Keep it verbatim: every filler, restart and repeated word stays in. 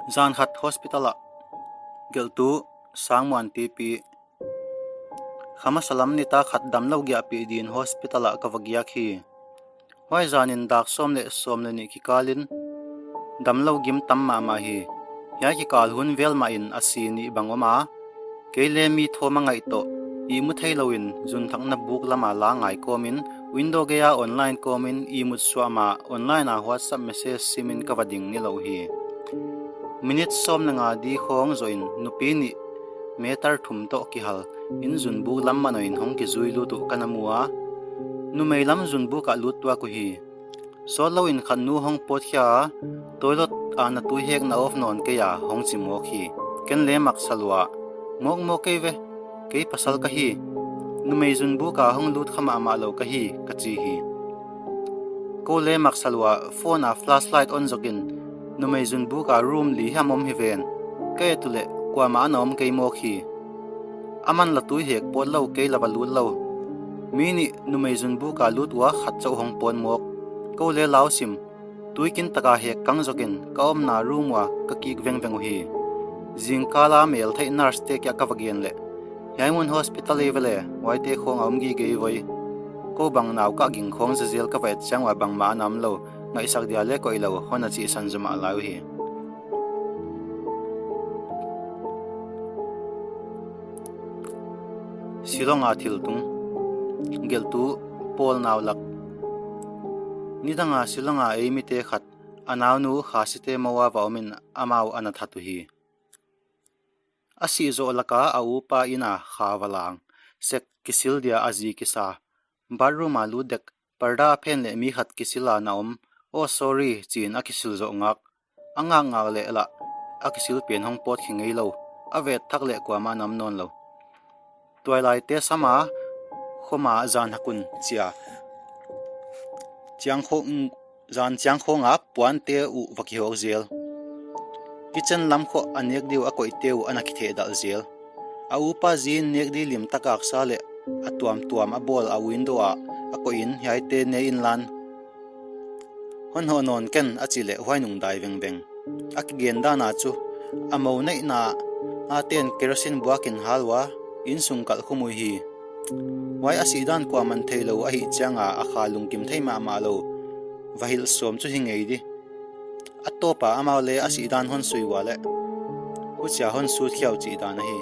Zan khat hospital ah. Gelhtu Sangmuan T P. Kha masa lam nitak khat damlou giahpih din hospital ah ka va giak hi. Huai zan in dak sawm leh sawm leh nih kikal in damlou gim tam mahmah hi. Hiai kikal hun vel mah in a si nih bang om a, kei leh mi thawm a ngaih toh ihmu theilou in zunthakna buk lam a la ngai kawm in, window gei a online kawm in ihmut suah mah online a WhatsApp message sim in ka va ding nilouh hi. Minute sawm leh nga di khawng zoh in nupi nih meter thum toh kihal in zunbuk lam manoh in hong kizui lut uh ka na mu a. Numei lam zunbuk ah lut tuak uhi. Sawtlou in khat nu hong pawt khia a, toilet a na tui hek na off nawn kei a hong chi mawk hi. Ken leh mak sa lua, mawk mawk kei ve, kei pasal ka hi. Numei zunbuk a hong lut kha mahmah lou ka hi, ka chi hi. Kou leh mak sa lua phone a flashlight on zok in, numei zunbuk a room li hiam om hi ven. Ka et uleh kuamah ana om kei mawk hi. Aman la tui hek pawt lou, kei la va lut lou. Mi nih numei zunbuk a lut ua khat chauh hong pawt mawk. Kou leh lau sim, tui kin tak a hek kang zok in ka omna room ua ka kik vengveng uhi. Zingkal a mel theih nurse te kiang ka va gen leh, hiai mun hospital ei ve leh, huaite khawng a om gige voi. Kou bang nau kah ging khawng zezel ka va et chiang ua bangmah ana omlou, ngaihsak dia leh koihlou, hon a chihsan zomah lai uhi. Shillong a thil tung. Gelhtu Paul Naulak. Nidang a Shillong a ei mite khat, a naunu Khasite mou a va om in amau ana that uhi. A sih zoh lak a a upa inn a kha va lang. Sek kisil dia a zi kisa. Bathroom a lut dek, parda a phen leh mi khat kisil a na om. Oh, sorry, chi in a kisil zoh ngak. A ngakngak leh lah, a kisil pen hong pawt khe ngeilou. A vet thak leh kuamah ana om nawnlou. Tuailaite sam a, khawm a zan hak un chia, chiang khawng, zan chiang khawng a puante uh va kihawk zel. Kitchen lam khawng a nek di uh a koihte uh ana kithehdalh zel. A upa zi in nek di lim tak a aksa leh a tuamtuam a bawl a window ah a koih in, hiaite ne inlan, hon hoh nawn ken, a chih leh huai nungdai vengveng. A kigen dan a chu, a mou neihna a ten kerosene buak in hal ua, innsung kalh khum uhi. Huai a sihdan kuaman theilou ahih chiang a a kha lungkim thei mahmah lou, va hilh sawm chu hi ngei di. A tawp a amau leh a sihdan hon sui ua leh, huchia hon sut khia uh chihdan ahi.